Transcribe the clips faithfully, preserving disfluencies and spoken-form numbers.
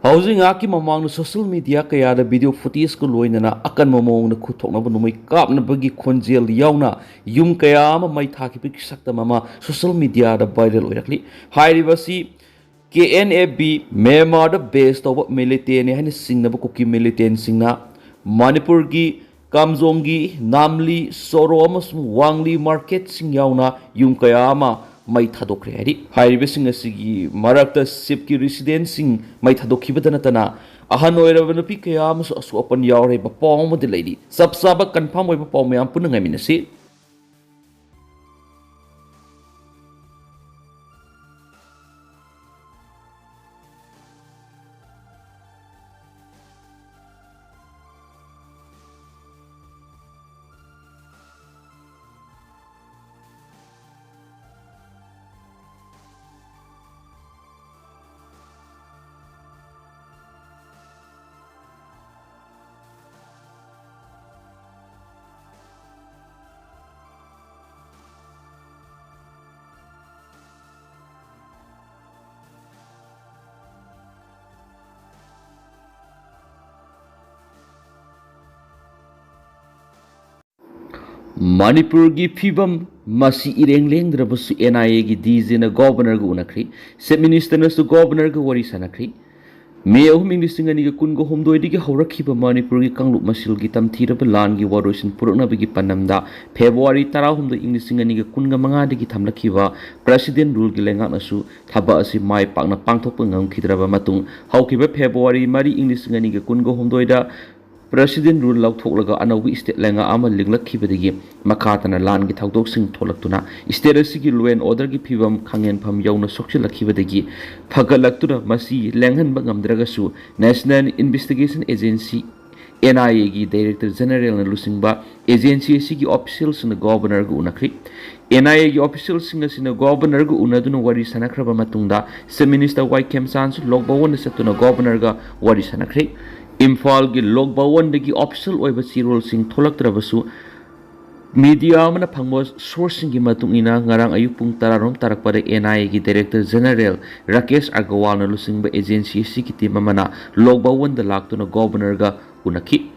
ꯍꯧꯖꯤꯛ ꯉꯥꯏꯍꯥꯛꯀꯤ ꯃꯃꯥꯡꯗ social media ꯀꯌꯥꯗ video footageꯀ ꯂꯣꯏꯅꯅ ꯑꯀꯟꯕ ꯃꯑꯣꯡꯗ ꯈꯨꯠ ꯊꯣꯛꯅꯕ ꯅꯣꯡꯃꯩ ꯀꯥꯞꯅꯕꯒꯤ ꯈꯣꯟꯖꯦꯜ ꯌꯥꯎꯅ ꯌꯨꯝ ꯀꯌꯥ ꯑꯃ ꯃꯩ ꯊꯥꯈꯤꯕꯒꯤ ꯁꯛꯇꯝ ꯑꯃ social mediaꯗ viral ꯑꯣꯏꯔꯛꯂꯤ꯫ ꯍꯥꯏꯔꯤꯕ ꯑꯁꯤ K N A B, ꯃ꯭ꯌꯥꯟꯃꯥꯔꯗ base ꯇꯧꯕ militantꯅꯤ ꯍꯥꯏꯅ ꯆꯤꯡꯅꯕ ꯀꯨꯀꯤ militantꯁꯤꯡꯅ ꯃꯅꯤꯄꯨꯔꯒꯤ ꯀꯥꯝꯖꯣꯡꯒꯤ, ꯅꯥꯝꯂꯤ, ꯁꯣꯔꯣ ꯑꯃꯁꯨꯡ ꯋꯥꯡꯂꯤ marketꯁꯤꯡ ꯌꯥꯎꯅ ꯌꯨꯝ ꯀꯌꯥ ꯑꯃ ꯃꯩ ꯊꯥꯗꯣꯛꯈ꯭ꯔꯦ ꯍꯥꯏꯔꯤ꯫ ꯍꯥꯏꯔꯤꯕꯁꯤꯡ ꯑꯁꯤꯒꯤ ꯃꯔꯛꯇ ꯁꯤꯞꯀꯤ residentꯁꯤꯡ ꯃꯩ ꯊꯥꯗꯣꯛꯈꯤꯕꯗ ꯅꯠꯇꯅ ꯑꯍꯟ ꯑꯣꯏꯔꯕ ꯅꯨꯄꯤ ꯀꯌꯥ ꯑꯃꯁꯨ ꯑꯁꯣꯛ ꯑꯄꯟ ꯌꯥꯎꯔꯦ ꯍꯥꯏꯕ ꯄꯥꯎ ꯑꯃꯗꯤ ꯂꯩꯔꯤ꯫ ꯆꯞ ꯆꯥꯕ confirm ꯑꯣꯏꯕ ꯄꯥꯎ ꯃꯌꯥꯝ ꯄꯨꯟꯅ ꯉꯥꯏꯃꯤꯟꯅꯁꯤ꯫ ꯃꯅꯤꯄꯨꯔꯒꯤ ꯐꯤꯕꯝ ꯃꯁꯤ ꯏꯔꯦꯡ ꯂꯦꯡꯗ꯭ꯔꯕꯁꯨ N I Aꯒꯤ DGꯅ Governorꯒ ꯎꯅꯈ꯭ꯔꯤ꯫ Chief Ministerꯅꯁꯨ Governorꯒ ꯋꯥꯔꯤ ꯁꯥꯟꯅꯈ꯭ꯔꯤ꯫ ꯃꯦ ꯑꯍꯨꯝ, ꯏꯪ ꯂꯤꯁꯤꯡ ꯑꯅꯤꯒ ꯀꯨꯟꯒ ꯍꯨꯝꯗꯣꯏꯗꯒꯤ ꯍꯧꯔꯛꯈꯤꯕ ꯃꯅꯤꯄꯨꯔꯒꯤ ꯀꯥꯡꯂꯨꯞ ꯃꯁꯦꯜꯒꯤ ꯇꯝꯊꯤꯔꯕ ꯂꯥꯟꯒꯤ ꯋꯥꯔꯣꯏꯁꯤꯟ ꯄꯨꯔꯛꯅꯕꯒꯤ ꯄꯥꯟꯗꯝꯗ ꯐꯦꯕ꯭ꯔꯨꯋꯥꯔꯤ ꯇꯔꯥꯍꯨꯝꯗꯣꯏ, ꯏꯪ ꯂꯤꯁꯤꯡ ꯑꯅꯤꯒ ꯀꯨꯟꯒ ꯃꯉꯥꯗꯒꯤ ꯊꯝꯂꯛꯈꯤꯕ President Ruleꯒꯤ ꯂꯩꯉꯥꯛꯅꯁꯨ ꯊꯕꯛ ꯑꯁꯤ ꯃꯥꯏ ꯄꯥꯛꯅ ꯄꯥꯡꯊꯣꯛꯄ ꯉꯝꯈꯤꯗ꯭ꯔꯕ ꯃꯇꯨꯡ, ꯍꯧꯈꯤꯕ ꯐꯦꯕ꯭ꯔꯨꯋꯥꯔꯤ ꯃꯔꯤ, ꯏꯪ ꯂꯤꯁꯤꯡ ꯑꯅꯤꯒ ꯀꯨꯟꯒ ꯍꯨꯝꯗꯣꯏꯗ President Rule ꯂꯧꯊꯣꯛꯂꯒ ꯑꯅꯧꯕ state ꯂꯩꯉꯥꯛ ꯑꯃ ꯂꯤꯡꯂꯛꯈꯤꯕꯗꯒꯤ ꯃꯈꯥ ꯇꯥꯅ ꯂꯥꯟꯒꯤ ꯊꯧꯗꯣꯛꯁꯤꯡ ꯊꯣꯛꯂꯛꯇꯨꯅ state ꯑꯁꯤꯒꯤ law and orderꯒꯤ ꯐꯤꯕꯝ ꯈꯥꯡꯍꯦꯟꯐꯝ ꯌꯧꯅ ꯁꯣꯛꯆꯤꯜꯂꯛꯈꯤꯕꯗꯒꯤ ꯐꯒꯠꯂꯛꯇꯨꯅ ꯃꯁꯤ ꯂꯦꯡꯍꯟꯕ ꯉꯝꯗ꯭ꯔꯒꯁꯨ National Investigation Agency, N I Aꯒꯤ Director Generalꯅ ꯂꯨꯆꯤꯡꯕ agency ꯑꯁꯤꯒꯤ officialꯁꯤꯡꯅ Governorꯒ ꯎꯅꯈ꯭ꯔꯤ꯫ N I Aꯒꯤ officialꯁꯤꯡ ꯑꯁꯤꯅ Governorꯒ ꯎꯅꯗꯨꯅ ꯋꯥꯔꯤ ꯁꯥꯟꯅꯈ꯭ꯔꯕ ꯃꯇꯨꯡꯗ Chief Minister ꯋꯥꯏ ꯈꯦꯝꯆꯥꯟꯁꯨ Lok Bhavanꯗ ꯆꯠꯇꯨꯅ Governorꯒ ꯋꯥꯔꯤ ꯁꯥꯟꯅꯈ꯭ꯔꯦ꯫ ꯏꯝꯐꯥꯜꯒꯤ Lok Bhavanꯗꯒꯤ official ꯑꯣꯏꯕ ꯆꯦꯔꯣꯜꯁꯤꯡ ꯊꯣꯛꯂꯛꯇ꯭ꯔꯕꯁꯨ, ꯃꯤꯗꯤꯌꯥ ꯑꯃꯅ ꯐꯪꯕ ꯁꯣꯔꯁꯁꯤꯡꯒꯤ ꯃꯇꯨꯡ ꯏꯟꯅ, ꯉꯔꯥꯡ ꯑꯌꯨꯛ ꯄꯨꯡ ꯇꯔꯥꯔꯣꯝ ꯇꯥꯔꯛꯄꯗ ꯑꯦꯟ ꯑꯥꯏ ꯑꯦꯒꯤ ꯗꯥꯏꯔꯦꯛꯇꯔ ꯖꯦꯅꯔꯦꯜ ꯔꯥꯀꯦꯁ ꯑꯒꯔꯋꯥꯜꯅ ꯂꯨꯆꯤꯡꯕ ꯑꯦꯖꯦꯟꯁꯤ ꯑꯁꯤꯒꯤ ꯇꯤꯝ ꯑꯃꯅ ꯂꯣꯛ ꯚꯋꯟꯗ ꯂꯥꯛꯇꯨꯅ ꯒꯣꯕꯔꯅꯔꯒ ꯎꯅꯈꯤ꯫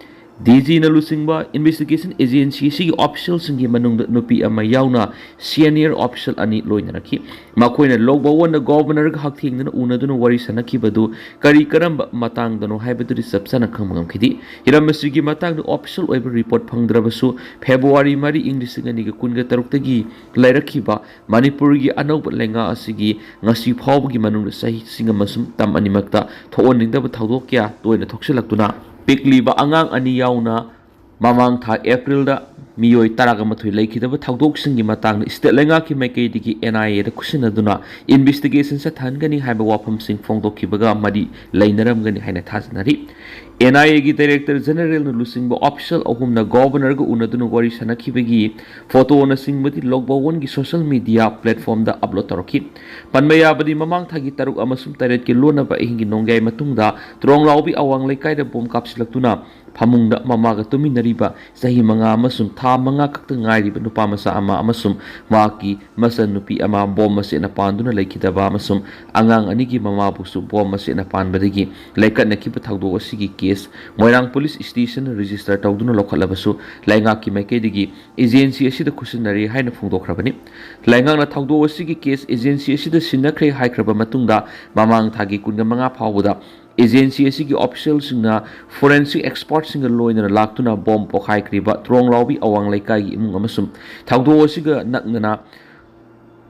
ꯗꯤ ꯖꯤꯅ ꯂꯨꯆꯤꯡꯕ ꯏꯟꯚꯦꯁꯇꯤꯒꯦꯁꯟ ꯑꯦꯖꯦꯟꯁꯤ ꯑꯁꯤꯒꯤ ꯑꯣꯐꯤꯁꯤꯌꯦꯜꯁꯤꯡꯒꯤ ꯃꯅꯨꯡꯗ ꯅꯨꯄꯤ ꯑꯃ ꯌꯥꯎꯅ ꯁꯤꯅꯤꯌꯔ ꯑꯣꯐꯤꯁꯤꯌꯦꯜ ꯑꯅꯤ ꯂꯣꯏꯅꯔꯛꯈꯤ꯫ ꯃꯈꯣꯏꯅ ꯂꯣꯛ ꯚꯋꯟꯗ ꯒꯣꯕꯔꯅꯔꯒ ꯍꯛꯊꯦꯡꯅꯅ ꯎꯅꯗꯨꯅ ꯋꯥꯔꯤ ꯁꯥꯟꯅꯈꯤꯕꯗꯨ ꯀꯔꯤ ꯀꯔꯝꯕ ꯃꯇꯥꯡꯗꯅꯣ ꯍꯥꯏꯕꯗꯨꯗꯤ ꯆꯞ ꯆꯥꯅ ꯈꯪꯕ ꯉꯝꯈꯤꯗꯦ꯫ ꯍꯤꯔꯝ ꯑꯁꯤꯒꯤ ꯃꯇꯥꯡꯗ ꯑꯣꯐꯤꯁꯤꯌꯦꯜ ꯑꯣꯏꯕ ꯔꯤꯄꯣꯔꯠ ꯐꯪꯗ꯭ꯔꯕꯁꯨ, ꯐꯦꯕ꯭ꯔꯨꯋꯥꯔꯤ ꯃꯔꯤ, ꯏꯪ ꯂꯤꯁꯤꯡ ꯑꯅꯤꯒ ꯀꯨꯟꯒ ꯇꯔꯨꯛꯇꯒꯤ ꯂꯩꯔꯛꯈꯤꯕ ꯃꯅꯤꯄꯨꯔꯒꯤ ꯑꯅꯧꯕ ꯂꯩꯉꯥꯛ ꯑꯁꯤꯒꯤ ꯉꯁꯤ ꯐꯥꯎꯕꯒꯤ ꯃꯅꯨꯡꯗ ꯆꯍꯤꯁꯤꯡ ꯑꯃꯁꯨꯡ ꯇꯝ ꯑꯅꯤꯃꯛꯇ ꯊꯣꯛꯍꯟꯅꯤꯡꯗꯕ ꯊꯧꯗꯣꯛ ꯀꯌꯥ ꯇꯣꯏꯅ ꯊꯣꯛꯆꯤꯜꯂꯛꯇꯨꯅ, ꯄꯤꯛꯂꯤꯕ ꯑꯉꯥꯡ ꯑꯅꯤ ꯌꯥꯎꯅ ꯃꯃꯥꯡ ꯊꯥ ꯑꯦꯄ꯭ꯔꯤꯜꯗ ꯃꯤꯑꯣꯏ ꯇꯔꯥꯒ ꯃꯥꯊꯣꯏ ꯂꯩꯈꯤꯗꯕ ꯊꯧꯗꯣꯛꯁꯤꯡꯒꯤ ꯃꯇꯥꯡꯗ ꯁ꯭ꯇꯦꯠ ꯂꯩꯉꯥꯛꯀꯤ ꯃꯥꯏꯀꯩꯗꯒꯤ ꯑꯦꯟ ꯑꯥꯏ ꯑꯦꯗ ꯈꯨꯠꯁꯤꯟꯅꯗꯨꯅ ꯏꯟꯚꯦꯁꯇꯤꯒꯦꯁꯟ ꯆꯠꯊꯍꯟꯒꯅꯤ ꯍꯥꯏꯕ ꯋꯥꯐꯝꯁꯤꯡ ꯐꯣꯡꯗꯣꯛꯈꯤꯕꯒ ꯃꯔꯤ ꯂꯩꯅꯔꯝꯒꯅꯤ ꯍꯥꯏꯅ ꯊꯥꯖꯅꯔꯤ꯫ ꯑꯦꯟ ꯑꯥꯏ ꯑꯦꯒꯤ ꯗꯥꯏꯔꯦꯛꯇꯔ ꯖꯦꯅꯔꯦꯜꯅ ꯂꯨꯆꯤꯡꯕ ꯑꯣꯐꯤꯁꯤꯌꯦꯜ ꯑꯍꯨꯝꯅ ꯒꯣꯕꯔꯅꯔꯒ ꯎꯅꯗꯨꯅ ꯋꯥꯔꯤ ꯁꯥꯟꯅꯈꯤꯕꯒꯤ ꯐꯣꯇꯣꯅꯆꯤꯡꯕꯗꯤ ꯂꯣꯛ ꯚꯋꯟꯒꯤ ꯁꯣꯁꯤꯌꯦꯜ ꯃꯤꯗꯤꯌꯥ ꯄ꯭ꯂꯦꯠꯐꯣꯔꯝꯗ ꯑꯞꯂꯣꯗ ꯇꯧꯔꯛꯈꯤ꯫ ꯄꯟꯕ ꯌꯥꯕꯗꯤ, ꯃꯃꯥꯡ ꯊꯥꯒꯤ ꯇꯔꯨꯛ ꯑꯃꯁꯨꯡ ꯇꯔꯦꯠꯀꯤ ꯂꯣꯟꯅꯕ ꯑꯍꯤꯡꯒꯤ ꯅꯣꯡꯌꯥꯏ ꯃꯇꯨꯡꯗ ꯇ꯭ꯔꯣꯡꯂꯥꯎꯕꯤ ꯑꯋꯥꯡ ꯂꯩꯀꯥꯏꯗ ꯕꯣꯝ ꯀꯥꯞꯁꯤꯜꯂꯛꯇꯨꯅ ꯐꯃꯨꯡꯗ ꯃꯃꯥꯒ ꯇꯨꯃꯤꯟꯅꯔꯤꯕ ꯆꯍꯤ ꯃꯉꯥ ꯑꯃꯁꯨꯡ ꯊꯥ ꯃꯉꯥ ꯈꯛꯇ ꯉꯥꯏꯔꯤꯕ ꯅꯨꯄꯥ ꯃꯆꯥ ꯑꯃ ꯑꯃꯁꯨꯡ ꯃꯍꯥꯛꯀꯤ ꯃꯆꯟꯅꯨꯄꯤ ꯑꯃ ꯕꯣꯝ ꯃꯆꯦꯠꯅ ꯄꯥꯟꯗꯨꯅ ꯂꯩꯈꯤꯗꯕ ꯑꯃꯁꯨꯡ ꯑꯉꯥꯡ ꯑꯅꯤꯒꯤ ꯃꯃꯥꯕꯨꯁꯨ ꯕꯣꯝ ꯃꯆꯦꯠꯅ ꯄꯥꯟꯕꯗꯒꯤ ꯂꯩꯈꯠꯅꯈꯤꯕ ꯊꯧꯗꯣꯛ ꯑꯁꯤꯒꯤ ꯀꯦꯁ ꯃꯣꯏꯔꯥꯡ ꯄꯨꯂꯤꯁ ꯁ꯭ꯇꯦꯁꯟꯗ ꯔꯦꯖꯤꯁꯇꯔ ꯇꯧꯗꯨꯅ ꯂꯧꯈꯠꯂꯕꯁꯨ, ꯂꯩꯉꯥꯛꯀꯤ ꯃꯥꯏꯀꯩꯗꯒꯤ ꯑꯦꯖꯦꯟꯁꯤ ꯑꯁꯤꯗ ꯈꯨꯠꯁꯤꯟꯅꯔꯦ ꯍꯥꯏꯅ ꯐꯣꯡꯗꯣꯛꯈ꯭ꯔꯕꯅꯤ꯫ ꯂꯩꯉꯥꯛꯅ ꯊꯧꯗꯣꯛ ꯑꯁꯤꯒꯤ ꯀꯦꯁ ꯑꯦꯖꯦꯟꯁꯤ ꯑꯁꯤꯗ ꯁꯤꯟꯅꯈ꯭ꯔꯦ ꯍꯥꯏꯈ꯭ꯔꯕ ꯃꯇꯨꯡꯗ, ꯃꯃꯥꯡ ꯊꯥꯒꯤ ꯀꯨꯟꯃꯉꯥ ꯐꯥꯎꯕꯗ ꯑꯦꯖꯦꯟꯁꯤ ꯑꯁꯤꯒꯤ ꯑꯣꯐꯤꯁꯤꯌꯦꯜꯁꯤꯡꯅ ꯐꯣꯔꯦꯟꯁꯤꯛ ꯑꯦꯛꯁꯄꯔꯠꯁꯤꯡꯒ ꯂꯣꯏꯅꯅ ꯂꯥꯛꯇꯨꯅ ꯕꯣꯝ ꯄꯣꯈꯥꯏꯈ꯭ꯔꯤꯕ ꯇ꯭ꯔꯣꯡꯂꯥꯎꯕꯤ ꯑꯋꯥꯡ ꯂꯩꯀꯥꯏꯒꯤ ꯏꯃꯨꯡ ꯑꯃꯁꯨꯡ ꯊꯧꯗꯣꯛ ꯑꯁꯤꯒ ꯅꯛꯅꯅ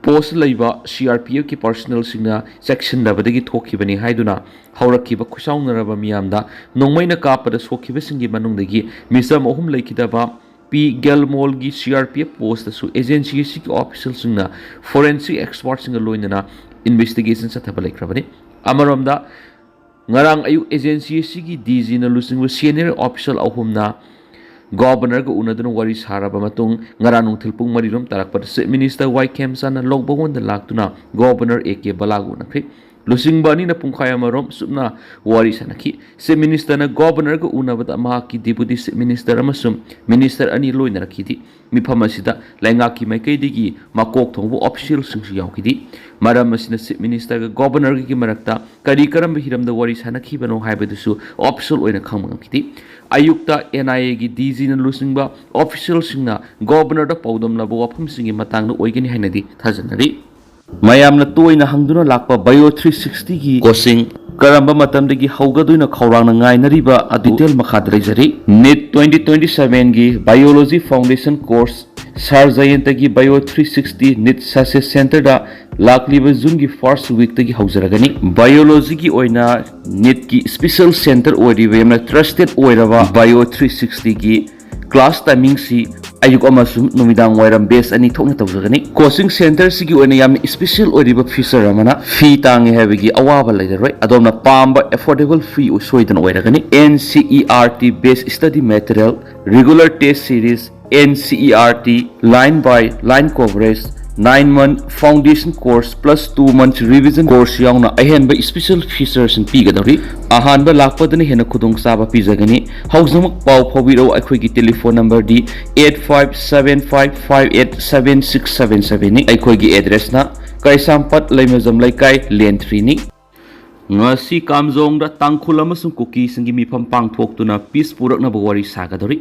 ꯄꯣꯁ ꯂꯩꯕ ꯁꯤ ꯑꯥꯔ ꯄꯤ ꯑꯦꯐꯀꯤ ꯄꯔꯁꯅꯦꯜꯁꯤꯡꯅ ꯆꯦꯛꯁꯤꯟꯗꯕꯗꯒꯤ ꯊꯣꯛꯈꯤꯕꯅꯤ ꯍꯥꯏꯗꯨꯅ ꯍꯧꯔꯛꯈꯤꯕ ꯈꯨꯠꯁꯥꯎꯅꯔꯕ ꯃꯤꯌꯥꯝꯗ ꯅꯣꯡꯃꯩꯅ ꯀꯥꯞꯄꯗ ꯁꯣꯛꯈꯤꯕꯁꯤꯡꯒꯤ ꯃꯅꯨꯡꯗꯒꯤ ꯃꯤꯆꯝ ꯑꯍꯨꯝ ꯂꯩꯈꯤꯗꯕ ꯄꯤ ꯒꯦꯜꯃꯣꯜꯒꯤ ꯁꯤ ꯑꯥꯔ ꯄꯤ ꯑꯦꯐ ꯄꯣꯁꯇꯁꯨ ꯑꯦꯖꯦꯟꯁꯤ ꯑꯁꯤꯒꯤ ꯑꯣꯐꯤꯁꯤꯌꯦꯜꯁꯤꯡꯅ ꯐꯣꯔꯦꯟꯁꯤꯛ ꯑꯦꯛꯁꯄꯔꯠꯁꯤꯡꯒ ꯂꯣꯏꯅꯅ ꯏꯟꯚꯦꯁꯇꯤꯒꯦꯁꯟ ꯆꯠꯊꯕ ꯂꯩꯈ꯭ꯔꯕꯅꯤ꯫ ꯑꯃꯔꯣꯝꯗ, ꯉꯔꯥꯡ ꯑꯌꯨꯛ ꯑꯦꯖꯦꯟꯁꯤ ꯑꯁꯤꯒꯤ ꯗꯤ ꯖꯤꯅ ꯂꯨꯆꯤꯡꯕ ꯁꯦꯅꯤꯌꯔ ꯑꯣꯐꯤꯁꯤꯌꯦꯜ ꯑꯍꯨꯝꯅ ꯒꯣꯕꯔꯅꯔꯒ ꯎꯅꯗꯨꯅ ꯋꯥꯔꯤ ꯁꯥꯔꯕ ꯃꯇꯨꯡ, ꯉꯔꯥꯡ ꯅꯨꯡꯊꯤꯜ ꯄꯨꯡ ꯃꯔꯤꯔꯣꯝ ꯇꯥꯔꯛꯄꯗ ꯆꯤꯐ ꯃꯤꯅꯤꯁꯇꯔ ꯋꯥꯏ ꯈꯦꯝꯆꯥꯟꯅ ꯂꯣꯛ ꯚꯋꯟꯗ ꯂꯥꯛꯇꯨꯅ ꯒꯣꯕꯔꯅꯔ ꯑꯦ ꯀꯦ ꯕꯂꯥꯒ ꯎꯅꯈ꯭ꯔꯦ꯫ ꯂꯨꯆꯤꯡꯕ ꯑꯅꯤꯅ ꯄꯨꯡꯈꯥꯏ ꯑꯃꯔꯣꯝ ꯆꯨꯞꯅ ꯋꯥꯔꯤ ꯁꯥꯟꯅꯈꯤ꯫ Chief Minister ꯅ Governor ꯒ ꯎꯅꯕꯗ ꯃꯍꯥꯛꯀꯤ Deputy Chief Minister ꯑꯃꯁꯨꯡ Minister ꯑꯅꯤ ꯂꯣꯏꯅꯔꯛꯈꯤꯗꯦ꯫ ꯃꯤꯐꯝ ꯑꯁꯤꯗ ꯂꯩꯉꯥꯛꯀꯤ ꯃꯥꯏꯀꯩꯗꯒꯤ ꯃꯀꯣꯛ ꯊꯣꯡꯕ official ꯁꯤꯡꯁꯨ ꯌꯥꯎꯈꯤꯗꯦ꯫ ꯃꯔꯝ ꯑꯁꯤꯅ Chief Minister ꯒ Governor ꯒꯒꯤ ꯃꯔꯛꯇ ꯀꯔꯤ ꯀꯔꯝꯕ ꯍꯤꯔꯝꯗ ꯋꯥꯔꯤ ꯁꯥꯟꯅꯈꯤꯕꯅꯣ ꯍꯥꯏꯕꯗꯨꯁꯨ official ꯑꯣꯏꯅ ꯈꯪꯕ ꯉꯝꯈꯤꯗꯦ꯫ ꯑꯌꯨꯛꯇ N I A ꯒꯤ D G ꯅ ꯂꯨꯆꯤꯡꯕ official ꯁꯤꯡꯅ Governor ꯗ ꯄꯥꯎꯗꯝꯅꯕ ꯋꯥꯐꯝꯁꯤꯡꯒꯤ ꯃꯇꯥꯡꯗ ꯑꯣꯏꯒꯅꯤ ꯍꯥꯏꯅꯗꯤ ꯊꯥꯖꯅꯔꯤ꯫ ꯃꯌꯥꯝꯅ ꯇꯣꯏꯅ ꯍꯪꯗꯨꯅ ꯂꯥꯛꯄ Bio three sixty ꯒꯤ coaching ꯀꯔꯝꯕ ꯃꯇꯝꯗꯒꯤ ꯍꯧꯒꯗꯣꯏꯅꯣ ꯈꯧꯔꯥꯡꯅ ꯉꯥꯏꯅꯔꯤꯕ ꯑꯗꯨ detail ꯃꯈꯥꯗ ꯂꯩꯖꯔꯤ꯫ NEET twenty twenty-seven ꯒꯤ Biology Foundation Course ꯁꯥꯔ ꯖꯌꯟꯇꯒꯤ Bio three sixty NEET Success Center ꯗ ꯂꯥꯛꯂꯤꯕ June ꯒꯤ first week ꯇꯒꯤ ꯍꯧꯖꯔꯒꯅꯤ꯫ Biology ꯒꯤ ꯑꯣꯏꯅ NEET ꯀꯤ special center ꯑꯣꯏꯔꯤꯕ ꯌꯥꯝꯅ trusted ꯑꯣꯏꯔꯕ Bio three sixty ꯒꯤ class timing ꯁꯤ ꯑꯌꯨꯛ ꯑꯃꯁꯨꯡ ꯅꯨꯃꯤꯗꯥꯡ ꯋꯥꯏꯔꯝ batch ꯑꯅꯤ ꯊꯣꯛꯅ ꯇꯧꯖꯒꯅꯤ꯫ Coaching center ꯁꯤꯒꯤ ꯑꯣꯏꯅ ꯌꯥꯝꯅ special ꯑꯣꯏꯔꯤꯕ feature ꯑꯃꯅ ꯐꯤ ꯇꯥꯡꯉꯦ ꯍꯥꯏꯕꯒꯤ ꯑꯋꯥꯕ ꯂꯩꯔꯔꯣꯏ꯫ ꯑꯗꯣꯝꯅ ꯄꯥꯝꯕ affordable fee ꯁꯣꯏꯗꯅ ꯑꯣꯏꯔꯒꯅꯤ꯫ N C E R T based study material, regular test series, N C E R T line by line coverage, nine month foundation course plus two months revision course ꯌꯥꯎꯅ ꯑꯍꯦꯟꯕ special features ꯁꯤꯡ ꯄꯤꯒꯗꯧꯔꯤ꯫ ꯑꯍꯥꯟꯕ ꯂꯥꯛꯄꯗꯅ ꯍꯦꯟꯅ ꯈꯨꯗꯣꯡꯆꯥꯕ ꯄꯤꯖꯒꯅꯤ꯫ ꯍꯧꯖꯤꯛꯃꯛ ꯄꯥꯎ ꯐꯥꯎꯕꯤꯔꯛꯎ꯫ ꯑꯩꯈꯣꯏꯒꯤ telephone number ꯗꯤ eight five seven five five eight seven six seven seven ꯅꯤ꯫ ꯑꯩꯈꯣꯏꯒꯤ address ꯅ ꯀꯩꯁꯥꯝꯄꯥꯠ ꯂꯩꯃꯖꯝ ꯂꯩꯀꯥꯏ, lane three ꯅꯤ꯫ ꯉꯁꯤ ꯀꯥꯝꯖꯣꯡꯗ ꯇꯥꯡꯈꯨꯜ ꯑꯃꯁꯨꯡ ꯀꯨꯀꯤꯁꯤꯡꯒꯤ ꯃꯤꯐꯝ ꯄꯥꯡꯊꯣꯛꯇꯨꯅ peace ꯄꯨꯔꯛꯅꯕ ꯋꯥꯔꯤ ꯁꯥꯒꯗꯧꯔꯤ꯫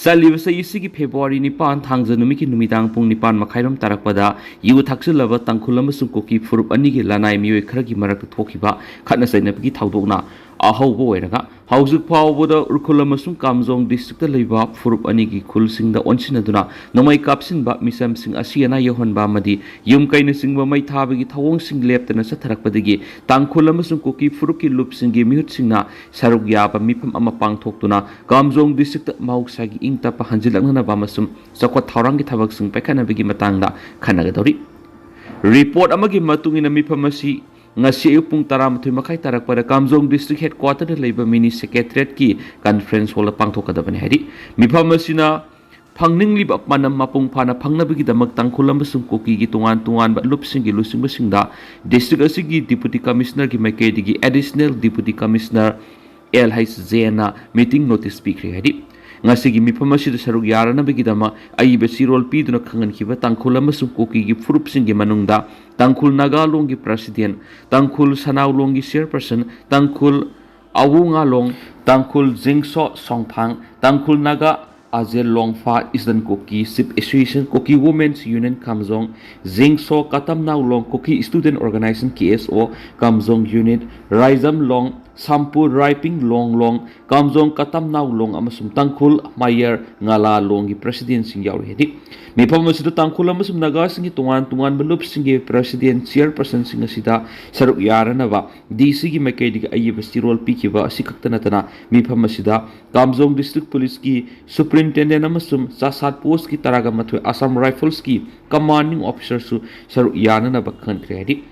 ꯆꯠꯂꯤꯕ ꯆꯍꯤ ꯑꯁꯤꯒꯤ February ꯅꯤꯄꯥꯟ, ꯊꯥꯡꯖ ꯅꯨꯃꯤꯠꯀꯤ ꯅꯨꯃꯤꯗꯥꯡ ꯄꯨꯡ ꯅꯤꯄꯥꯟ ꯃꯈꯥꯏꯔꯣꯝ ꯇꯥꯔꯛꯄꯗ ꯌꯨ ꯊꯛꯆꯤꯜꯂꯕ ꯇꯥꯡꯈꯨꯜ ꯑꯃꯁꯨꯡ ꯀꯨꯀꯤ ꯐꯨꯔꯨꯞ ꯑꯅꯤꯒꯤ ꯂꯅꯥꯏ ꯃꯤꯑꯣꯏ ꯈꯔꯒꯤ ꯃꯔꯛꯇ ꯊꯣꯛꯈꯤꯕ ꯈꯠꯅ ꯆꯩꯅꯕꯒꯤ ꯊꯧꯗꯣꯛꯅ ꯑꯍꯧꯕ ꯑꯣꯏꯔꯒ, ꯍꯧꯖꯤꯛ ꯐꯥꯎꯕꯗ ꯎꯈ꯭ꯔꯨꯜ ꯑꯃꯁꯨꯡ ꯀꯥꯝꯖꯣꯡ district ꯇ ꯂꯩꯕ ꯐꯨꯔꯨꯞ ꯑꯅꯤꯒꯤ ꯈꯨꯜꯁꯤꯡꯗ ꯑꯣꯟꯁꯤꯟꯅꯗꯨꯅ ꯅꯣꯡꯃꯩ ꯀꯥꯞꯁꯤꯟꯕ, ꯃꯤꯆꯝꯁꯤꯡ ꯑꯁꯤ ꯑꯅꯥ ꯌꯧꯍꯟꯕ ꯑꯃꯗꯤ ꯌꯨꯝ ꯀꯩꯅꯆꯤꯡꯕ ꯃꯩ ꯊꯥꯕꯒꯤ ꯊꯧꯑꯣꯡꯁꯤꯡ ꯂꯦꯞꯇꯅ ꯆꯠꯊꯔꯛꯄꯗꯒꯤ ꯇꯥꯡꯈꯨꯜ ꯑꯃꯁꯨꯡ ꯀꯨꯀꯤ ꯐꯨꯔꯨꯞꯀꯤ ꯂꯨꯞꯁꯤꯡꯒꯤ ꯃꯤꯍꯨꯠꯁꯤꯡꯅ ꯁꯔꯨꯛ ꯌꯥꯕ ꯃꯤꯐꯝ ꯑꯃ ꯄꯥꯡꯊꯣꯛꯇꯨꯅ ꯀꯥꯝꯖꯣꯡ district ꯇ ꯃꯍꯧꯁꯥꯒꯤ ꯏꯪ ꯇꯞꯄ ꯍꯟꯖꯤꯜꯂꯛꯅꯅꯕ ꯑꯃꯁꯨꯡ ꯆꯥꯎꯈꯠ ꯊꯧꯔꯥꯡꯒꯤ ꯊꯕꯛꯁꯤꯡ ꯄꯥꯏꯈꯠꯅꯕꯒꯤ ꯃꯇꯥꯡꯗ ꯈꯟꯅꯒꯗꯧꯔꯤ꯫ Report ꯑꯃꯒꯤ ꯃꯇꯨꯡ ꯏꯟꯅ ꯃꯤꯐꯝ ꯑꯁꯤ ꯉꯁꯤ ꯑꯌꯨꯛ ꯄꯨꯡ ꯇꯔꯥꯃꯥꯊꯣꯏ ꯃꯈꯥꯏ ꯇꯥꯔꯛꯄꯗ ꯀꯥꯝꯖꯣꯡ district headquarter ꯗ ꯂꯩꯕ mini secretariat ꯀꯤ conference hall ꯗ ꯄꯥꯡꯊꯣꯛꯀꯗꯕꯅꯤ ꯍꯥꯏꯔꯤ꯫ ꯃꯤꯐꯝ ꯑꯁꯤꯅ ꯐꯪꯅꯤꯡꯂꯤꯕ ꯃꯅꯝ ꯃꯄꯨꯡ ꯐꯥꯅ ꯐꯪꯅꯕꯒꯤꯗꯃꯛ ꯇꯥꯡꯈꯨꯜ ꯑꯃꯁꯨꯡ ꯀꯨꯀꯤꯒꯤ ꯇꯣꯉꯥꯟ ꯇꯣꯉꯥꯟꯕ ꯂꯨꯞꯁꯤꯡꯒꯤ ꯂꯨꯆꯤꯡꯕꯁꯤꯡꯗ district ꯑꯁꯤꯒꯤ Deputy Commissionerꯒꯤ ꯃꯥꯏꯀꯩꯗꯒꯤ Additional Deputy Commissioner L H Jainꯅ meeting notice ꯄꯤꯈ꯭ꯔꯦ ꯍꯥꯏꯔꯤ꯫ ꯉꯁꯤꯒꯤ ꯃꯤꯐꯝ ꯑꯁꯤꯗ ꯁꯔꯨꯛ ꯌꯥꯔꯅꯕꯒꯤꯗꯃꯛ ꯑꯏꯕ ꯆꯦꯔꯣꯜ ꯄꯤꯗꯨꯅ ꯈꯪꯍꯟꯈꯤꯕ ꯇꯥꯡꯈꯨꯜ ꯑꯃꯁꯨꯡ ꯀꯨꯀꯤꯒꯤ ꯐꯨꯔꯨꯞꯁꯤꯡꯒꯤ ꯃꯅꯨꯡꯗ ꯇꯥꯡꯈꯨꯜ ꯅꯥꯒꯥ ꯂꯣꯡꯒꯤ President, ꯇꯥꯡꯈꯨꯜ ꯁꯅꯥꯎ ꯂꯣꯡꯒꯤ Chairperson, ꯇꯥꯡꯈꯨꯜ ꯑꯋꯨ ꯉꯥꯂꯣꯡ, ꯇꯥꯡꯈꯨꯜ ꯖꯤꯡꯁꯣ ꯁꯣꯡꯐꯥꯡ, ꯇꯥꯡꯈꯨꯜ Naga ꯑꯖꯦꯜ ꯂꯣꯡꯐꯥ, Eastern Kuki Chief Association, Kuki Women's Union ꯀꯥꯝꯖꯣꯡ, ꯖꯤꯡꯁꯣ ꯀꯥꯇꯝꯅꯥꯎ ꯂꯣꯡ, Kuki Student Organization K S O ꯀꯥꯝꯖꯣꯡ Unit, ꯔꯥꯏꯖꯝ ꯂꯣꯡ, ꯁꯥꯝꯄꯨ ꯔꯥꯏꯄꯤꯡ ꯂꯣꯡ ꯂꯣꯡ, ꯀꯥꯝꯖꯣꯡ ꯀꯥꯇꯝꯅꯥꯎ ꯂꯣꯡ ꯑꯃꯁꯨꯡ ꯇꯥꯡꯈꯨꯜ ꯃꯥꯌꯔ ꯉꯥꯂꯥ ꯂꯣꯡꯒꯤ Presidentꯁꯤꯡ ꯌꯥꯎꯔꯤ ꯍꯥꯏꯔꯤ꯫ ꯃꯤꯐꯝ ꯑꯁꯤꯗ ꯇꯥꯡꯈꯨꯜ ꯑꯃꯁꯨꯡ ꯅꯥꯒꯥꯁꯤꯡꯒꯤ ꯇꯣꯉꯥꯟ ꯇꯣꯉꯥꯟꯕ ꯂꯨꯞꯁꯤꯡꯒꯤ President, Chairpersonꯁꯤꯡ ꯑꯁꯤꯗ ꯁꯔꯨꯛ ꯌꯥꯔꯅꯕ DCꯒꯤ ꯃꯥꯏꯀꯩꯗꯒꯤ ꯑꯏꯕ ꯆꯦꯔꯣꯜ ꯄꯤꯈꯤꯕ ꯑꯁꯤ ꯈꯛꯇ ꯅꯠꯇꯅ ꯃꯤꯐꯝ ꯑꯁꯤꯗ ꯀꯥꯝꯖꯣꯡ District Policeꯀꯤ Superintendent ꯑꯃꯁꯨꯡ ꯆꯥꯁꯥꯠ Postꯀꯤ ꯇꯔꯥꯒ ꯃꯥꯊꯣꯏ Assam Riflesꯀꯤ Commanding Officerꯁꯨ ꯁꯔꯨꯛ ꯌꯥꯅꯅꯕ ꯈꯟꯈ꯭ꯔꯦ ꯍꯥꯏꯔꯤ꯫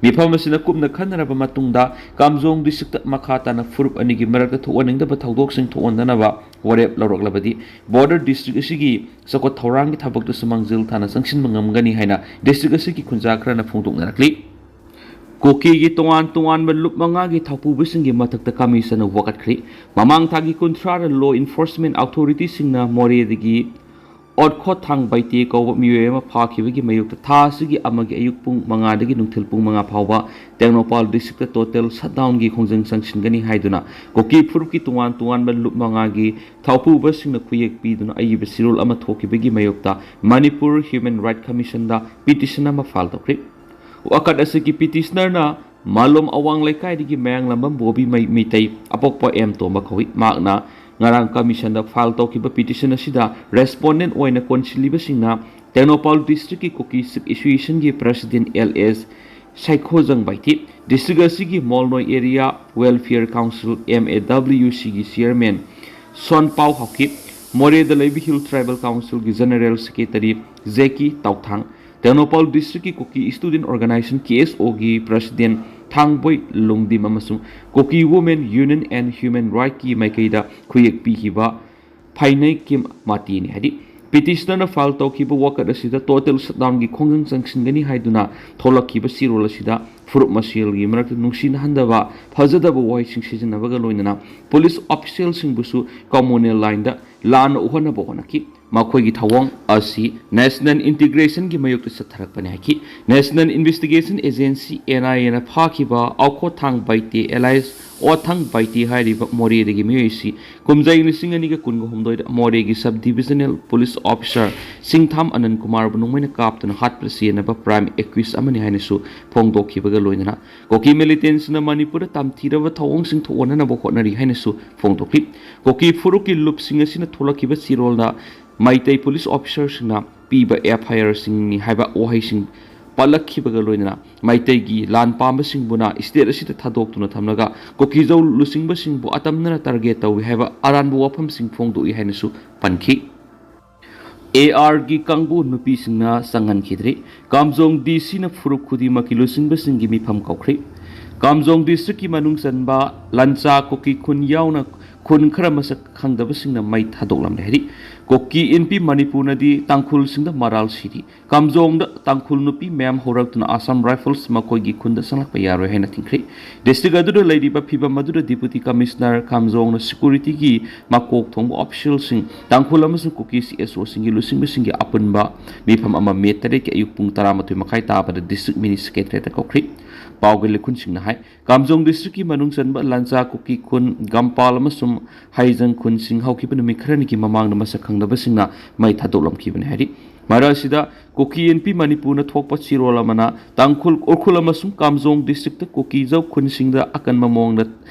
ꯃꯤꯐꯝ ꯑꯁꯤꯅ ꯀꯨꯞꯅ ꯈꯟꯅꯔꯕ ꯃꯇꯨꯡꯗ ꯀꯥꯝꯖꯣꯡ Districtꯇ ꯃꯈꯥ ꯇꯥꯅ ꯐꯨꯔꯨꯞ ꯑꯅꯤꯒꯤ ꯃꯔꯛꯇ ꯊꯣꯛꯍꯟꯅꯤꯡꯗꯕ ꯊꯧꯗꯣꯛꯁꯤꯡ ꯊꯣꯛꯍꯟꯗꯅꯕ ꯋꯥꯔꯦꯞ ꯂꯧꯔꯛꯂꯕꯗꯤ border district ꯑꯁꯤꯒꯤ ꯆꯥꯎꯈꯠ ꯊꯧꯔꯥꯡꯒꯤ ꯊꯕꯛꯇꯁꯨ ꯃꯥꯡꯖꯤꯜ ꯊꯥꯅ ꯆꯪꯁꯤꯟꯕ ꯉꯝꯒꯅꯤ ꯍꯥꯏꯅ district ꯑꯁꯤꯒꯤ ꯈꯨꯟꯖꯥ ꯈꯔꯅ ꯐꯣꯡꯗꯣꯛꯅꯔꯛꯂꯤ꯫ ꯀꯨꯀꯤꯒꯤ ꯇꯣꯉꯥꯟ ꯇꯣꯉꯥꯟꯕ ꯂꯨꯞ ꯃꯉꯥꯒꯤ ꯊꯧꯄꯨꯕꯁꯤꯡꯒꯤ ꯃꯊꯛꯇ Commissionꯅ ꯋꯥꯀꯠꯈ꯭ꯔꯤ꯫ ꯃꯃꯥꯡ ꯊꯥꯒꯤ ꯀꯨꯟꯊ꯭ꯔꯥꯗ law enforcement authorityꯁꯤꯡꯅ ꯃꯣꯔꯦꯗꯒꯤ ꯑꯣꯠꯈꯣꯠꯊꯥꯡ ꯕꯩꯇꯦ ꯀꯧꯕ ꯃꯤꯑꯣꯏ ꯑꯃ ꯐꯥꯈꯤꯕꯒꯤ ꯃꯥꯌꯣꯛꯇ ꯊꯥ ꯑꯁꯤꯒꯤ ꯑꯃꯒꯤ ꯑꯌꯨꯛ ꯄꯨꯡ ꯃꯉꯥꯗꯒꯤ ꯅꯨꯡꯊꯤꯜ ꯄꯨꯡ ꯃꯉꯥ ꯐꯥꯎꯕ ꯇꯦꯡꯅꯧꯄꯥꯜ Districtꯇ total shutdownꯒꯤ ꯈꯣꯡꯖꯪ ꯆꯪꯁꯤꯟꯒꯅꯤ ꯍꯥꯏꯗꯨꯅ ꯀꯨꯀꯤ ꯐꯨꯔꯨꯞꯀꯤ ꯇꯣꯉꯥꯟ ꯇꯣꯉꯥꯟꯕ ꯂꯨꯞ ꯃꯉꯥꯒꯤ ꯊꯧꯄꯨꯕꯁꯤꯡꯅ ꯈꯨꯌꯦꯛ ꯄꯤꯗꯨꯅ ꯑꯏꯕ ꯆꯦꯔꯣꯜ ꯑꯃ ꯊꯣꯛꯈꯤꯕꯒꯤ ꯃꯥꯌꯣꯛꯇ Manipur Human Rights Commissionꯗ petition ꯑꯃ file ꯇꯧꯈ꯭ꯔꯤ꯫ ꯋꯥꯀꯠ ꯑꯁꯤꯒꯤ petitionerꯅ ꯃꯥꯂꯣꯝ ꯑꯋꯥꯡ ꯂꯩꯀꯥꯏꯗꯒꯤ ꯃꯌꯥꯡꯂꯝꯕꯝ ꯕꯣꯕꯤ ꯃꯩ-, ꯃꯩꯇꯩ, ꯑꯄꯣꯛꯄ ꯑꯦꯝ ꯇꯣꯝꯕ ꯀꯧꯏ꯫ ꯃꯍꯥꯛꯅ ꯉꯔꯥꯡ Commissionꯗ file ꯇꯧꯈꯤꯕ petition ꯑꯁꯤꯗ respondent ꯑꯣꯏꯅ ꯀꯣꯟꯁꯤꯜꯂꯤꯕꯁꯤꯡꯅ ꯇꯦꯡꯅꯧꯄꯥꯜ Districtꯀꯤ ꯀꯨꯀꯤ Chief Associationꯒꯤ President L S ꯁꯥꯏꯈꯣꯖꯪ ꯕꯥꯏꯇꯤ, district ꯑꯁꯤꯒꯤ ꯃꯣꯜꯅꯣꯏ Area Welfare Council, M A W Cꯒꯤ Chairman ꯁꯣꯟꯄꯥꯎ Haokip, ꯃꯣꯔꯦꯗ ꯂꯩꯕ Hill Tribal Councilꯒꯤ General Secretary ꯖꯦꯀꯤ ꯇꯥꯎꯊꯥꯡ, Tengnoupal Districtꯀꯤ ꯀꯨꯀꯤ Student Organization, K S Oꯒꯤ President ꯊꯥꯡꯕꯣꯏ ꯂꯨꯡꯗꯤꯝ ꯑꯃꯁꯨꯡ Kuki Women Union and Human Rightꯀꯤ ꯃꯥꯏꯀꯩꯗ ꯈꯨꯌꯦꯛ ꯄꯤꯈꯤꯕ ꯐꯥꯏꯅꯩ ꯀꯤꯝ ꯃꯥꯇꯤꯅꯤ꯫ ꯍꯥꯏꯗꯤ, ꯄꯤꯇꯤꯁꯅꯔꯅ ꯐꯥꯏꯜ ꯇꯧꯈꯤꯕ ꯋꯥꯀꯠ ꯑꯁꯤꯗ ꯇꯣꯇꯦꯜ ꯁꯠꯗꯥꯎꯟꯒꯤ ꯈꯣꯡꯖꯪ ꯆꯪꯁꯤꯟꯒꯅꯤ ꯍꯥꯏꯗꯨꯅ ꯊꯣꯛꯂꯛꯈꯤꯕ ꯆꯦꯔꯣꯜ ꯑꯁꯤꯗ ꯐꯨꯔꯨꯞ ꯃꯁꯦꯜꯒꯤ ꯃꯔꯛꯇ ꯅꯨꯡꯁꯤꯅꯍꯟꯗꯕ, ꯐꯖꯗꯕ ꯋꯥꯍꯩꯁꯤꯡ ꯁꯤꯖꯤꯟꯅꯕꯒ ꯂꯣꯏꯅꯅ ꯄꯨꯂꯤꯁ ꯑꯣꯐꯤꯁꯤꯌꯦꯜꯁꯤꯡꯕꯨꯁꯨ ꯀꯃꯨꯅꯦꯜ ꯂꯥꯏꯟꯗ ꯂꯥꯟꯅ ꯎꯍꯟꯅꯕ ꯍꯣꯠꯅꯈꯤ꯫ ꯃꯈꯣꯏꯒꯤ ꯊꯧꯑꯣꯡ ꯑꯁꯤ ꯅꯦꯁꯅꯦꯜ ꯏꯟꯇꯤꯒ꯭ꯔꯦꯁꯟꯒꯤ ꯃꯥꯌꯣꯛꯇ ꯆꯠꯊꯔꯛꯄꯅꯤ ꯍꯥꯏꯈꯤ꯫ ꯅꯦꯁꯅꯦꯜ ꯏꯟꯚꯦꯁꯇꯤꯒꯦꯁꯟ ꯑꯦꯖꯦꯟꯁꯤ, ꯑꯦꯟ ꯑꯥꯏ ꯑꯦꯅ ꯐꯥꯈꯤꯕ ꯑꯣꯈꯣꯊꯥꯡ ꯕꯥꯏꯇꯦ, ꯑꯦꯂꯥꯏꯁ ꯑꯣꯊꯥꯡ ꯕꯥꯏꯇꯦ ꯍꯥꯏꯔꯤꯕ ꯃꯣꯔꯦꯗꯒꯤ ꯃꯤꯑꯣꯏ ꯑꯁꯤ ꯀꯨꯝꯖꯩ ꯂꯤꯁꯤꯡ ꯑꯅꯤꯒ ꯀꯨꯟꯒ ꯍꯨꯝꯗꯣꯏꯗ ꯃꯣꯔꯦꯒꯤ ꯁꯕ ꯗꯤꯕꯤꯖꯅꯦꯜ ꯄꯨꯂꯤꯁ ꯑꯣꯐꯤꯁꯥꯔ ꯁꯤꯡꯊꯥꯝ ꯑꯅꯟ ꯀꯨꯃꯥꯔꯕꯨ ꯅꯣꯡꯃꯩꯅ ꯀꯥꯞꯇꯨꯅ ꯍꯥꯠꯄꯗ ꯆꯦꯟꯅꯕ ꯄ꯭ꯔꯥꯏꯝ ꯑꯦꯀ꯭ꯌꯨꯁ ꯑꯃꯅꯤ ꯍꯥꯏꯅꯁꯨ ꯐꯣꯡꯗꯣꯛꯈꯤꯕꯒ ꯂꯣꯏꯅꯅ ꯀꯨꯀꯤ ꯃꯤꯂꯤꯇꯦꯟꯁꯤꯅ ꯃꯅꯤꯄꯨꯔꯗ ꯇꯝꯊꯤꯔꯕ ꯊꯧꯑꯣꯡꯁꯤꯡ ꯊꯣꯛꯍꯟꯅꯅꯕ ꯍꯣꯠꯅꯔꯤ ꯍꯥꯏꯅꯁꯨ ꯐꯣꯡꯗꯣꯛꯂꯤ꯫ ꯀꯨꯀꯤ ꯐꯨꯔꯨꯞꯀꯤ ꯂꯨꯞꯁꯤꯡ ꯑꯁꯤꯅ ꯊꯣꯛꯂꯛꯈꯤꯕ ꯆꯦꯔꯣꯜꯗ ꯃꯩꯇꯩ ꯄꯨꯂꯤꯁ ꯑꯣꯐꯤꯁꯥꯔꯁꯤꯡꯅ ꯄꯤꯕ ꯑꯦꯐ ꯑꯥꯏ ꯑꯥꯔꯁꯤꯡꯅꯤ ꯍꯥꯏꯕ ꯋꯥꯍꯩꯁꯤꯡ ꯄꯜꯂꯛꯈꯤꯕꯒ ꯂꯣꯏꯅꯅ ꯃꯩꯇꯩꯒꯤ ꯂꯥꯟ ꯄꯥꯝꯕꯁꯤꯡꯕꯨꯅ ꯁ꯭ꯇꯦꯠ ꯑꯁꯤꯗ ꯊꯥꯗꯣꯛꯇꯨꯅ ꯊꯝꯂꯒ ꯀꯨꯀꯤꯖꯧ ꯂꯨꯆꯤꯡꯕꯁꯤꯡꯕꯨ ꯑꯇꯝꯅꯅ ꯇꯥꯔꯒꯦꯠ ꯇꯧꯏ ꯍꯥꯏꯕ ꯑꯔꯥꯟꯕ ꯋꯥꯐꯝꯁꯤꯡ ꯐꯣꯡꯗꯣꯛꯏ ꯍꯥꯏꯅꯁꯨ ꯄꯟꯈꯤ꯫ ꯑꯦ ꯑꯥꯔꯒꯤ ꯀꯥꯡꯕꯨ ꯅꯨꯄꯤꯁꯤꯡꯅ ꯆꯪꯍꯟꯈꯤꯗ꯭ꯔꯤ꯫ ꯀꯥꯝꯖꯣꯡ ꯗꯤ ꯁꯤꯅ ꯐꯨꯔꯨꯞ ꯈꯨꯗꯤꯡꯃꯛꯀꯤ ꯂꯨꯆꯤꯡꯕꯁꯤꯡꯒꯤ ꯃꯤꯐꯝ ꯀꯧꯈ꯭ꯔꯤ꯫ ꯀꯥꯝꯖꯣꯡ ꯗꯤꯁꯇ꯭ꯔꯤꯛꯀꯤ ꯃꯅꯨꯡ ꯆꯟꯕ ꯂꯟꯆꯥ, ꯀꯨꯀꯤ ꯈꯨꯟ ꯌꯥꯎꯅ ꯈꯨꯟ ꯈꯔ ꯃꯁꯛ ꯈꯪꯗꯕꯁꯤꯡꯅ ꯃꯩ ꯊꯥꯗꯣꯛꯂꯝꯂꯦ ꯍꯥꯏꯔꯤ꯫ ꯀꯨꯀꯤ ꯏꯟꯄꯤ ꯃꯅꯤꯄꯨꯔꯅꯗꯤ ꯇꯥꯡꯈꯨꯜꯁꯤꯡꯗ ꯃꯔꯥꯜ ꯁꯤꯔꯤ꯫ ꯀꯥꯝꯖꯣꯡꯗ ꯇꯥꯡꯈꯨꯜ ꯅꯨꯄꯤ ꯃꯌꯥꯝ ꯍꯧꯔꯛꯇꯨꯅ ꯑꯁꯥꯝ ꯔꯥꯏꯐꯜꯁ ꯃꯈꯣꯏꯒꯤ ꯈꯨꯟꯗ ꯆꯪꯂꯛꯄ ꯌꯥꯔꯣꯏ ꯍꯥꯏꯅ ꯊꯤꯡꯈ꯭ꯔꯤ꯫ ꯗꯤꯁꯇ꯭ꯔꯤꯛ ꯑꯗꯨꯗ ꯂꯩꯔꯤꯕ ꯐꯤꯕꯝ ꯑꯗꯨꯗ ꯗꯤꯄꯨꯇꯤ ꯀꯃꯤꯁꯅꯔ ꯀꯥꯝꯖꯣꯡꯅ ꯁꯦꯀ꯭ꯌꯨꯔꯤꯇꯤꯒꯤ ꯃꯀꯣꯛ ꯊꯣꯡꯕ ꯑꯣꯐꯤꯁꯤꯌꯦꯜꯁꯤꯡ, ꯇꯥꯡꯈꯨꯜ ꯑꯃꯁꯨꯡ ꯀꯨꯀꯤ ꯁꯤ ꯑꯦꯁ ꯑꯣꯁꯤꯡꯒꯤ ꯂꯨꯆꯤꯡꯕꯁꯤꯡꯒꯤ ꯑꯄꯨꯟꯕ ꯃꯤꯐꯝ ꯑꯃ ꯃꯦ ꯇꯔꯦꯠꯀꯤ ꯑꯌꯨꯛ ꯄꯨꯡ ꯇꯔꯥꯃꯥꯊꯣꯏ ꯃꯈꯥꯏ ꯇꯥꯕꯗ ꯗꯤꯁꯇ꯭ꯔꯤꯛ ꯃꯤꯅꯤ ꯁꯦꯀ꯭ꯔꯦꯇꯔꯤꯌꯦꯠꯇ ꯀꯧꯈ꯭ꯔꯤ꯫ ꯄꯥꯎꯒꯤ ꯂꯤꯈꯨꯟꯁꯤꯡꯅ ꯍꯥꯏ, ꯀꯥꯝꯖꯣꯡ ꯗꯤꯁꯇ꯭ꯔꯤꯛꯀꯤ ꯃꯅꯨꯡ ꯆꯟꯕ ꯂꯟꯆꯥ, ꯀꯨꯀꯤ ꯈꯨꯟ, ꯒꯝꯄꯥꯜ ꯑꯃꯁꯨꯡ ꯍꯩꯖꯪ ꯈꯨꯟꯁꯤꯡ ꯍꯧꯈꯤꯕ ꯅꯨꯃꯤꯠ ꯈꯔꯅꯤꯒꯤ ꯃꯃꯥꯡꯗ ꯃꯁꯛ ꯈꯪꯗꯕꯁꯤꯡꯅ ꯃꯩ ꯊꯥꯗꯣꯛꯂꯝꯈꯤꯕꯅꯤ ꯍꯥꯏꯔꯤ꯫ ꯃꯔꯛ ꯑꯁꯤꯗ ꯀꯨꯀꯤ ꯏꯟꯄꯤ ꯃꯅꯤꯄꯨꯔꯅ ꯊꯣꯛꯄ ꯆꯦꯔꯣꯜ ꯑꯃꯅ ꯇꯥꯡꯈꯨꯜ, ꯎꯈ꯭ꯔꯨꯜ ꯑꯃꯁꯨꯡ ꯀꯥꯝꯖꯣꯡ ꯗꯤꯁꯇ꯭ꯔꯤꯛꯇ ꯀꯨꯀꯤꯖꯧ ꯈꯨꯟꯁꯤꯡꯗ ꯑꯀꯟꯕ ꯃꯑꯣꯡꯗ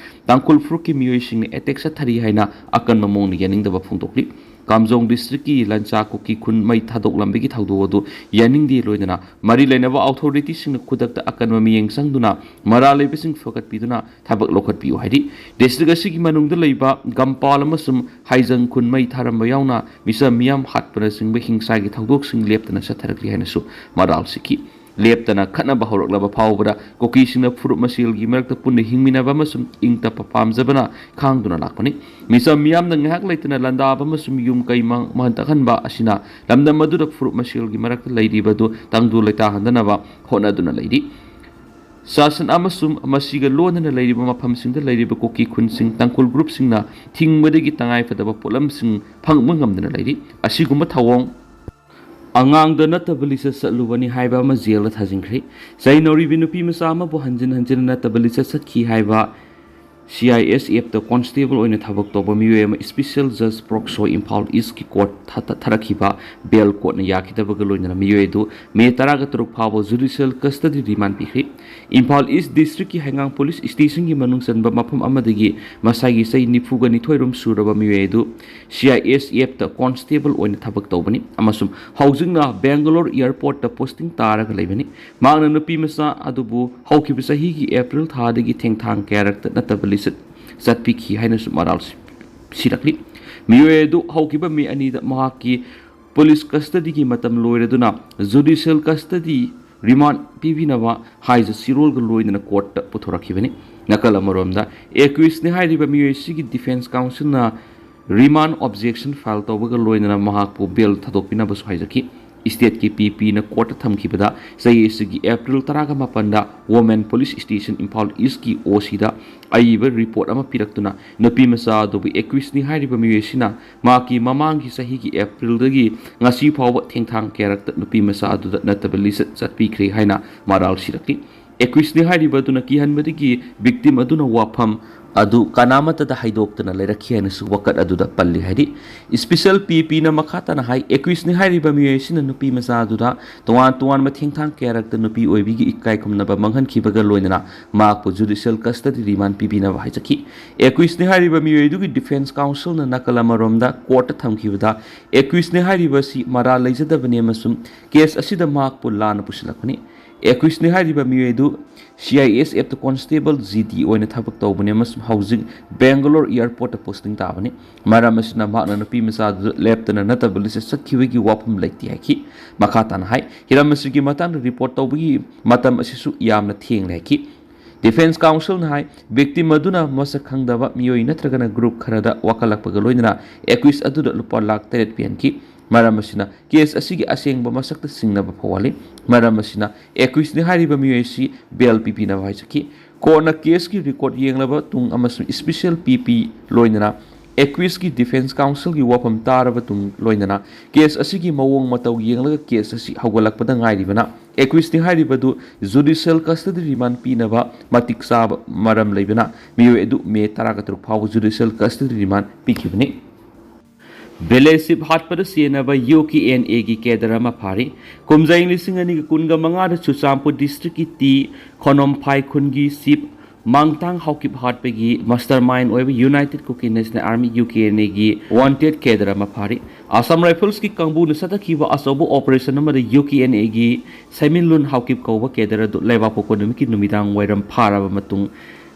ꯇꯥꯡꯈꯨꯜ ꯐꯨꯔꯨꯞꯀꯤ ꯃꯤꯑꯣꯏꯁꯤꯡꯅ ꯑꯦꯇꯦꯛ ꯆꯠꯊꯔꯤ ꯍꯥꯏꯅ ꯑꯀꯟꯕ ꯃꯑꯣꯡꯗ ꯌꯥꯅꯤꯡꯗꯕ ꯐꯣꯡꯗꯣꯛꯂꯤ꯫ ꯀꯥꯝꯖꯣꯡ ꯗꯤꯁꯇ꯭ꯔꯤꯛꯀꯤ ꯂꯟꯆꯥ ꯀꯨꯀꯤ ꯈꯨꯟ ꯃꯩ ꯊꯥꯗꯣꯛꯂꯝꯕꯒꯤ ꯊꯧꯗꯣꯛ ꯑꯗꯨ ꯌꯥꯅꯤꯡꯗꯦ, ꯂꯣꯏꯅꯅ ꯃꯔꯤ ꯂꯩꯅꯕ ꯑꯣꯊꯣꯔꯤꯇꯤꯁꯤꯡꯅ ꯈꯨꯗꯛꯇ ꯑꯀꯟꯕ ꯃꯤꯠꯌꯦꯡ ꯆꯪꯗꯨꯅ ꯃꯔꯥꯜ ꯂꯩꯕꯁꯤꯡ ꯐꯒꯠꯄꯤꯗꯨꯅ ꯊꯕꯛ ꯂꯧꯈꯠꯄꯤꯌꯨ ꯍꯥꯏꯔꯤ꯫ ꯗꯤꯁꯇ꯭ꯔꯤꯛ ꯑꯁꯤꯒꯤ ꯃꯅꯨꯡꯗ ꯂꯩꯕ ꯒꯝꯄꯥꯜ ꯑꯃꯁꯨꯡ ꯍꯩꯖꯪ ꯈꯨꯟ ꯃꯩ ꯊꯥꯔꯝꯕ ꯌꯥꯎꯅ ꯃꯤꯆꯝ ꯃꯤꯌꯥꯝ ꯍꯥꯠꯄꯅꯆꯤꯡꯕ ꯍꯤꯡꯁꯥꯒꯤ ꯊꯧꯗꯣꯛꯁꯤꯡ ꯂꯦꯞꯇꯅ ꯆꯠꯊꯔꯛꯂꯤ ꯍꯥꯏꯅꯁꯨ ꯃꯔꯥꯜ ꯁꯤꯈꯤ꯫ ꯂꯦꯞꯇꯅ ꯈꯠꯅꯕ ꯍꯧꯔꯛꯂꯕ ꯐꯥꯎꯕꯗ ꯀꯨꯀꯤꯁꯤꯡꯅ ꯐꯨꯔꯨꯞ ꯃꯁꯦꯜꯒꯤ ꯃꯔꯛꯇ ꯄꯨꯟꯅ ꯍꯤꯡꯃꯤꯟꯅꯕ ꯑꯃꯁꯨꯡ ꯏꯪ ꯇꯞꯄ ꯄꯥꯝꯖꯕꯅ ꯈꯥꯡꯗꯨꯅ ꯂꯥꯛꯄꯅꯤ꯫ ꯃꯤꯆꯝ ꯃꯤꯌꯥꯝꯅ ꯉꯥꯏꯍꯥꯛ ꯂꯩꯇꯅ ꯂꯥꯟꯗꯥꯕ ꯑꯃꯁꯨꯡ ꯌꯨꯝ ꯀꯩ ꯃꯥꯡ ꯃꯥꯡꯍꯟ ꯇꯥꯛꯍꯟꯕ ꯑꯁꯤꯅ ꯂꯝꯗꯝ ꯑꯗꯨꯗ ꯐꯨꯔꯨꯞ ꯃꯁꯦꯜꯒꯤ ꯃꯔꯛꯇ ꯂꯩꯔꯤꯕ ꯑꯗꯨ ꯇꯪꯗꯨ ꯂꯩꯇꯥꯍꯟꯗꯅꯕ ꯍꯣꯠꯅꯗꯨꯅ ꯂꯩꯔꯤ꯫ ꯁꯥꯁꯟ ꯑꯃꯁꯨꯡ ꯃꯁꯤꯒ ꯂꯣꯏꯅꯅ ꯂꯩꯔꯤꯕ ꯃꯐꯝꯁꯤꯡꯗ ꯂꯩꯔꯤꯕ ꯀꯨꯀꯤ ꯈꯨꯟꯁꯤꯡ, ꯇꯥꯡꯈꯨꯜ ꯒ꯭ꯔꯨꯞꯁꯤꯡꯅ ꯊꯤꯡꯕꯗꯒꯤ ꯇꯉꯥꯏꯐꯗꯕ ꯄꯣꯠꯂꯝꯁꯤꯡ ꯐꯪꯕ ꯉꯝꯗꯅ ꯂꯩꯔꯤ꯫ ꯑꯁꯤꯒꯨꯝꯕ ꯊꯧꯑꯣꯡ ꯑꯉꯥꯡꯗ ꯅꯠꯇꯕ ꯂꯤꯆꯠ ꯆꯠꯂꯨꯕꯅꯤ ꯍꯥꯏꯕ ꯑꯃ ꯖꯦꯜꯗ ꯊꯥꯖꯤꯟꯈ꯭ꯔꯦ꯫ ꯆꯩ ꯅꯧꯔꯤꯕꯤ ꯅꯨꯄꯤ ꯃꯆꯥ ꯑꯃꯕꯨ ꯍꯟꯖꯤꯟ ꯍꯟꯖꯤꯟꯅ ꯅꯠꯇꯕ ꯂꯤꯆꯠ ꯆꯠꯈꯤ ꯍꯥꯏꯕ ꯁꯤ ꯑꯥꯏ ꯑꯦꯁ ꯑꯦꯐꯇ ꯀꯣꯟꯁꯇꯦꯕꯜ ꯑꯣꯏꯅ ꯊꯕꯛ ꯇꯧꯕ ꯃꯤꯑꯣꯏ ꯑꯃ ꯏꯁꯄꯤꯁꯦꯜ ꯖꯖ ꯄ꯭ꯔꯣꯛꯁꯣ ꯏꯝꯐꯥꯜ ꯏꯁꯀꯤ ꯀꯣꯔꯠ ꯊꯥ-, ꯊꯥꯔꯛꯈꯤꯕ ꯕꯦꯜ ꯀꯣꯔꯠꯅ ꯌꯥꯈꯤꯗꯕꯒ ꯂꯣꯏꯅꯅ ꯃꯤꯑꯣꯏ ꯑꯗꯨ ꯃꯦ ꯇꯔꯥꯒ ꯇꯔꯨꯛ ꯐꯥꯎꯕ ꯖꯨꯗꯤꯁꯤꯌꯦꯜ ꯀꯁꯇꯗꯤ ꯔꯤꯃꯥꯟ ꯄꯤꯈ꯭ꯔꯦ꯫ ꯏꯝꯐꯥꯜ ꯏꯁ ꯗꯤꯁꯇ꯭ꯔꯤꯛꯀꯤ ꯍꯩꯉꯥꯡ ꯄꯨꯂꯤꯁ ꯁ꯭ꯇꯦꯁꯟꯒꯤ ꯃꯅꯨꯡ ꯆꯟꯕ ꯃꯐꯝ ꯑꯃꯗꯒꯤ ꯃꯁꯥꯒꯤ ꯆꯍꯤ ꯅꯤꯐꯨꯒ ꯅꯤꯊꯣꯏ ꯔꯣꯝ ꯁꯨꯔꯕ ꯃꯤꯑꯣꯏ ꯑꯗꯨ ꯁꯤ ꯑꯥꯏ ꯑꯦꯁ ꯑꯦꯐꯇ ꯀꯣꯟꯁꯇꯦꯕꯜ ꯑꯣꯏꯅ ꯊꯕꯛ ꯇꯧꯕꯅꯤ ꯑꯃꯁꯨꯡ ꯍꯧꯖꯤꯛꯅ ꯕꯦꯡꯒꯂꯣꯔ ꯑꯦꯌꯔꯄꯣꯔꯠꯇ ꯄꯣꯁꯇꯤꯡ ꯇꯥꯔꯒ ꯂꯩꯕꯅꯤ꯫ ꯃꯍꯥꯛꯅ ꯅꯨꯄꯤ ꯃꯆꯥ ꯑꯗꯨꯕꯨ ꯍꯧꯈꯤꯕ ꯆꯍꯤꯒꯤ ꯑꯦꯄ꯭ꯔꯤꯜ ꯊꯥꯗꯒꯤ ꯊꯦꯡꯊꯥꯡ ꯀꯌꯥꯔꯛꯇ ꯅꯠꯇꯕ ꯂꯤꯆꯠ ꯆꯠꯄꯤꯈꯤ ꯍꯥꯏꯅꯁꯨ ꯃꯔꯥꯜ ꯁꯤ-, ꯁꯤꯔꯛꯂꯤ꯫ ꯃꯤꯑꯣꯏ ꯑꯗꯨ ꯍꯧꯈꯤꯕ ꯃꯦ ꯑꯅꯤꯗ ꯃꯍꯥꯛꯀꯤ ꯄꯨꯂꯤꯁ ꯀꯁꯇꯗꯤꯒꯤ ꯃꯇꯝ ꯂꯣꯏꯔꯗꯨꯅ ꯖꯨꯗꯤꯁꯤꯌꯦꯜ ꯀꯁꯇꯗꯤ ꯔꯤꯃꯥꯟ ꯄꯤꯕꯤꯅꯕ ꯍꯥꯏꯖ ꯁꯤꯔꯣꯜꯒ ꯂꯣꯏꯅꯅ ꯀꯣꯔꯠꯇ ꯄꯨꯊꯣꯔꯛꯈꯤꯕꯅꯤ꯫ ꯅꯥꯀꯜ ꯑꯃꯔꯣꯝꯗ, ꯑꯦꯀ꯭ꯌꯨꯁꯅꯤ ꯍꯥꯏꯔꯤꯕ ꯃꯤꯑꯣꯏ ꯑꯁꯤꯒꯤ ꯗꯤꯐꯦꯟꯁ ꯀꯥꯎꯟꯁꯤꯜꯅ ꯔꯤꯃꯥꯟ ꯑꯣꯕꯖꯦꯛꯁꯟ ꯐꯥꯏꯜ ꯇꯧꯕꯒ ꯂꯣꯏꯅꯅ ꯃꯍꯥꯛꯄꯨ ꯕꯦꯜ ꯊꯥꯗꯣꯛꯄꯤꯅꯕꯁꯨ ꯍꯥꯏꯖꯈꯤ꯫ ꯁ꯭ꯇꯦꯠꯀꯤ ꯄꯤ ꯄꯤꯅ ꯀꯣꯔꯠꯇ ꯊꯝꯈꯤꯕꯗ ꯆꯍꯤ ꯑꯁꯤꯒꯤ ꯑꯦꯄ꯭ꯔꯤꯜ ꯇꯔꯥꯒ ꯃꯥꯄꯟꯗ ꯋꯨꯃꯦꯟ ꯄꯨꯂꯤꯁ ꯁ꯭ꯇꯦꯁꯟ ꯏꯝꯐꯥꯜ ꯏꯁꯀꯤ ꯑꯣ ꯁꯤꯗ ꯑꯏꯕ ꯔꯤꯄꯣꯔꯠ ꯑꯃ ꯄꯤꯔꯛꯇꯨꯅ ꯅꯨꯄꯤ ꯃꯆꯥ ꯑꯗꯨꯕꯨ ꯑꯦꯀ꯭ꯌꯨꯁꯅꯤ ꯍꯥꯏꯔꯤꯕ ꯃꯤꯑꯣꯏ ꯑꯁꯤꯅ ꯃꯍꯥꯛꯀꯤ ꯃꯃꯥꯡꯒꯤ ꯆꯍꯤꯒꯤ ꯑꯦꯄ꯭ꯔꯤꯜꯗꯒꯤ ꯉꯁꯤ ꯐꯥꯎꯕ ꯊꯦꯡꯊꯥꯡ ꯀꯌꯥꯔꯛꯇ ꯅꯨꯄꯤ ꯃꯆꯥ ꯑꯗꯨꯗ ꯅꯠꯇꯕ ꯂꯤꯆꯠ ꯆꯠꯄꯤꯈ꯭ꯔꯦ ꯍꯥꯏꯅ ꯃꯔꯥꯜ ꯁꯤꯔꯛꯂꯤ꯫ ꯑꯦꯀ꯭ꯌꯨꯁꯅꯤ ꯍꯥꯏꯔꯤꯕ ꯑꯗꯨꯅ ꯀꯤꯍꯟꯕꯗꯒꯤ ꯚꯤꯛꯇꯤꯝ ꯑꯗꯨꯅ ꯋꯥꯐꯝ ꯑꯗꯨ ꯀꯅꯥꯃꯠꯇꯗ ꯍꯥꯏꯗꯣꯛꯇꯅ ꯂꯩꯔꯛꯈꯤ ꯍꯥꯏꯅꯁꯨ ꯋꯥꯀꯠ ꯑꯗꯨꯗ ꯄꯜꯂꯤ ꯍꯥꯏꯔꯤ꯫ ꯏꯁꯄꯤꯁꯦꯜ ꯄꯤ ꯄꯤꯅ ꯃꯈꯥ ꯇꯥꯅ ꯍꯥꯏ, ꯑꯦꯀ꯭ꯌꯨꯁꯅꯤ ꯍꯥꯏꯔꯤꯕ ꯃꯤꯑꯣꯏ ꯑꯁꯤꯅ ꯅꯨꯄꯤ ꯃꯆꯥ ꯑꯗꯨꯗ ꯇꯣꯉꯥꯟ ꯇꯣꯉꯥꯟꯕ ꯊꯦꯡꯊꯥꯡ ꯀꯌꯥꯔꯛꯇ ꯅꯨꯄꯤ ꯑꯣꯏꯕꯤꯒꯤ ꯏꯀꯥꯏ ꯈꯨꯝꯅꯕ ꯃꯥꯡꯍꯟꯈꯤꯕꯒ ꯂꯣꯏꯅꯅ ꯃꯍꯥꯛꯄꯨ ꯖꯨꯗꯤꯁꯤꯌꯦꯜ ꯀꯁꯇꯗꯤ ꯔꯤꯃꯥꯟ ꯄꯤꯕꯤꯅꯕ ꯍꯥꯏꯖꯈꯤ꯫ ꯑꯦꯀ꯭ꯌꯨꯁꯅꯤ ꯍꯥꯏꯔꯤꯕ ꯃꯤꯑꯣꯏ ꯑꯗꯨꯒꯤ ꯗꯤꯐꯦꯟꯁ ꯀꯥꯎꯟꯁꯤꯜꯅ ꯅꯥꯀꯜ ꯑꯃꯔꯣꯝꯗ ꯀꯣꯔꯠꯇ ꯊꯝꯈꯤꯕꯗ, ꯑꯦꯀ꯭ꯌꯨꯁꯅꯤ ꯍꯥꯏꯔꯤꯕ ꯑꯁꯤ ꯃꯔꯥꯜ ꯂꯩꯖꯗꯕꯅꯤ ꯑꯃꯁꯨꯡ ꯀꯦꯁ ꯑꯁꯤꯗ ꯃꯍꯥꯛꯄꯨ ꯂꯥꯟꯅ ꯄꯨꯁꯤꯜꯂꯛꯄꯅꯤ꯫ ꯑꯦꯀ꯭ꯌꯨꯁꯅꯤ ꯍꯥꯏꯔꯤꯕ ꯃꯤꯑꯣꯏ ꯑꯗꯨ C I S ꯑꯦꯐꯇ constable G ꯗꯤ ꯑꯣꯏꯅ ꯊꯕꯛ ꯇꯧꯕꯅꯤ ꯑꯃꯁꯨꯡ ꯍꯧꯖꯤꯛ ꯕꯦꯡꯒꯂꯣꯔ ꯑꯦꯌꯔꯄꯣꯔꯠꯇ ꯄꯣꯁꯇꯤꯡ ꯇꯥꯕꯅꯤ꯫ ꯃꯔꯝ ꯑꯁꯤꯅ ꯃꯍꯥꯛꯅ ꯅꯨꯄꯤ ꯃꯆꯥꯗꯨꯗ ꯂꯦꯞꯇꯅ ꯅꯠꯇꯕ ꯂꯤꯁꯇ ꯆꯠꯈꯤꯕꯒꯤ ꯋꯥꯐꯝ ꯂꯩꯇꯦ ꯍꯥꯏꯈꯤ꯫ ꯃꯈꯥ ꯇꯥꯅ ꯍꯥꯏ, ꯍꯤꯔꯝ ꯑꯁꯤꯒꯤ ꯃꯇꯥꯡꯗ ꯔꯤꯄꯣꯔꯠ ꯇꯧꯕꯒꯤ ꯃꯇꯝ ꯑꯁꯤꯁꯨ ꯌꯥꯝꯅ ꯊꯦꯡꯂꯦ ꯍꯥꯏꯈꯤ꯫ ꯗꯤꯐꯦꯟꯁ ꯀꯥꯎꯟꯁꯤꯜꯅ ꯍꯥꯏ, ꯚꯤꯛꯇꯤꯝ ꯑꯗꯨꯅ ꯃꯁꯛ ꯈꯪꯗꯕ ꯃꯤꯑꯣꯏ ꯅꯠꯇ꯭ꯔꯒꯅ ꯒ꯭ꯔꯨꯞ ꯈꯔꯗ ꯋꯥꯀꯠꯂꯛꯄꯒ ꯂꯣꯏꯅꯅ ꯑꯦꯀ꯭ꯌꯨꯁ ꯑꯗꯨꯗ ꯂꯨꯄꯥ ꯂꯥꯈ ꯇꯔꯦꯠ ꯄꯤꯍꯟꯈꯤ꯫ ꯃꯔꯝ ꯑꯁꯤꯅ ꯀꯦꯁ ꯑꯁꯤꯒꯤ ꯑꯁꯦꯡꯕ ꯃꯁꯛꯇ ꯆꯤꯡꯅꯕ ꯐꯥꯎꯍꯜꯂꯤ꯫ ꯃꯔꯝ ꯑꯁꯤꯅ ꯑꯦꯀ꯭ꯌꯨꯁꯅꯤ ꯍꯥꯏꯔꯤꯕ ꯃꯤꯑꯣꯏ ꯑꯁꯤ ꯕꯦꯜ ꯄꯤꯕꯤꯅꯕ ꯍꯥꯏꯖꯈꯤ꯫ ꯀꯣꯔꯠꯅ ꯀꯦꯁꯀꯤ ꯔꯦꯀꯣꯔꯗ ꯌꯦꯡꯂꯕ ꯇꯨꯡ ꯑꯃꯁꯨꯡ ꯏꯁꯄꯤꯁꯦꯜ ꯄꯤ ꯄꯤ ꯂꯣꯏꯅꯅ ꯑꯦꯀ꯭ꯌꯨꯁꯀꯤ ꯗꯤꯐꯦꯟꯁ ꯀꯥꯎꯟꯁꯤꯜꯒꯤ ꯋꯥꯐꯝ ꯇꯥꯔꯕ ꯇꯨꯡ ꯂꯣꯏꯅꯅ ꯀꯦꯁ ꯑꯁꯤꯒꯤ ꯃꯑꯣꯡ ꯃꯇꯧ ꯌꯦꯡꯂꯒ ꯀꯦꯁ ꯑꯁꯤ ꯍꯧꯒꯠꯂꯛꯄꯗ ꯉꯥꯏꯔꯤꯕꯅ ꯑꯦꯀ꯭ꯌꯨꯁꯅꯤ ꯍꯥꯏꯔꯤꯕꯗꯨ ꯖꯨꯗꯤꯁꯤꯌꯦꯜ ꯀꯁꯇꯗꯤ ꯔꯤꯃꯥꯟ ꯄꯤꯅꯕ ꯃꯇꯤꯛ ꯆꯥꯕ ꯃꯔꯝ ꯂꯩꯕꯅ ꯃꯤꯑꯣꯏ ꯑꯗꯨ ꯃꯦ ꯇꯔꯥꯇꯔꯨꯛ ꯐꯥꯎꯕ ꯖꯨꯗꯤꯁꯤꯌꯦꯜ ꯀꯁꯇꯗꯤ ꯔꯤꯃꯥꯟ ꯄꯤꯈꯤꯕꯅꯤ꯫ ꯚꯤꯂꯦꯖ ꯁꯤꯞ ꯍꯥꯠꯄꯗ ꯆꯦꯟꯅꯕ ꯌꯨ ꯀꯦ ꯑꯦꯟ ꯑꯦꯒꯤ ꯀꯦꯗꯔ ꯑꯃ ꯐꯥꯔꯤ꯫ ꯀꯨꯝꯖꯥ ꯏꯪ ꯂꯤꯁꯤꯡ ꯑꯅꯤꯒ ꯀꯨꯟꯒ ꯃꯉꯥꯗ ꯆꯨꯔꯆꯥꯟꯄꯨꯔ ꯗꯤꯁꯇ꯭ꯔꯤꯛꯀꯤ ꯇꯤ ꯈꯣꯅꯣꯝꯐꯥꯏ ꯈꯨꯟꯒꯤ ꯆꯤꯞ ꯃꯥꯡꯊꯥꯡ ꯍꯥꯎꯀꯤꯞ ꯍꯥꯠꯄꯒꯤ ꯃꯥꯁꯇꯔ ꯃꯥꯏꯟ ꯑꯣꯏꯕ united Kuki national army, U K N ꯑꯦꯒꯤ ꯋꯥꯟꯇꯦꯗ ꯀꯦꯗꯔ ꯑꯃ ꯐꯥꯔꯤ꯫ ꯑꯁꯥꯝ ꯔꯥꯏꯐꯜꯁꯀꯤ ꯀꯥꯡꯕꯨꯅ ꯆꯠꯊꯈꯤꯕ ꯑꯆꯧꯕ ꯑꯣꯄꯔꯦꯁꯟ ꯑꯃꯗ ꯌꯨ ꯀꯦ ꯑꯦꯟ ꯑꯦꯒꯤ ꯁꯦꯃꯤꯟꯂꯨꯟ ꯍꯥꯎꯀꯤꯞ ꯀꯧꯕ ꯀꯦꯗꯔ ꯑꯗꯨ ꯂꯩꯕꯥꯛꯄꯣꯛꯄ ꯅꯨꯃꯤꯠꯀꯤ ꯅꯨꯃꯤꯗꯥꯡ ꯋꯥꯏꯔꯝ ꯐꯥꯔꯕ ꯃꯇꯨꯡ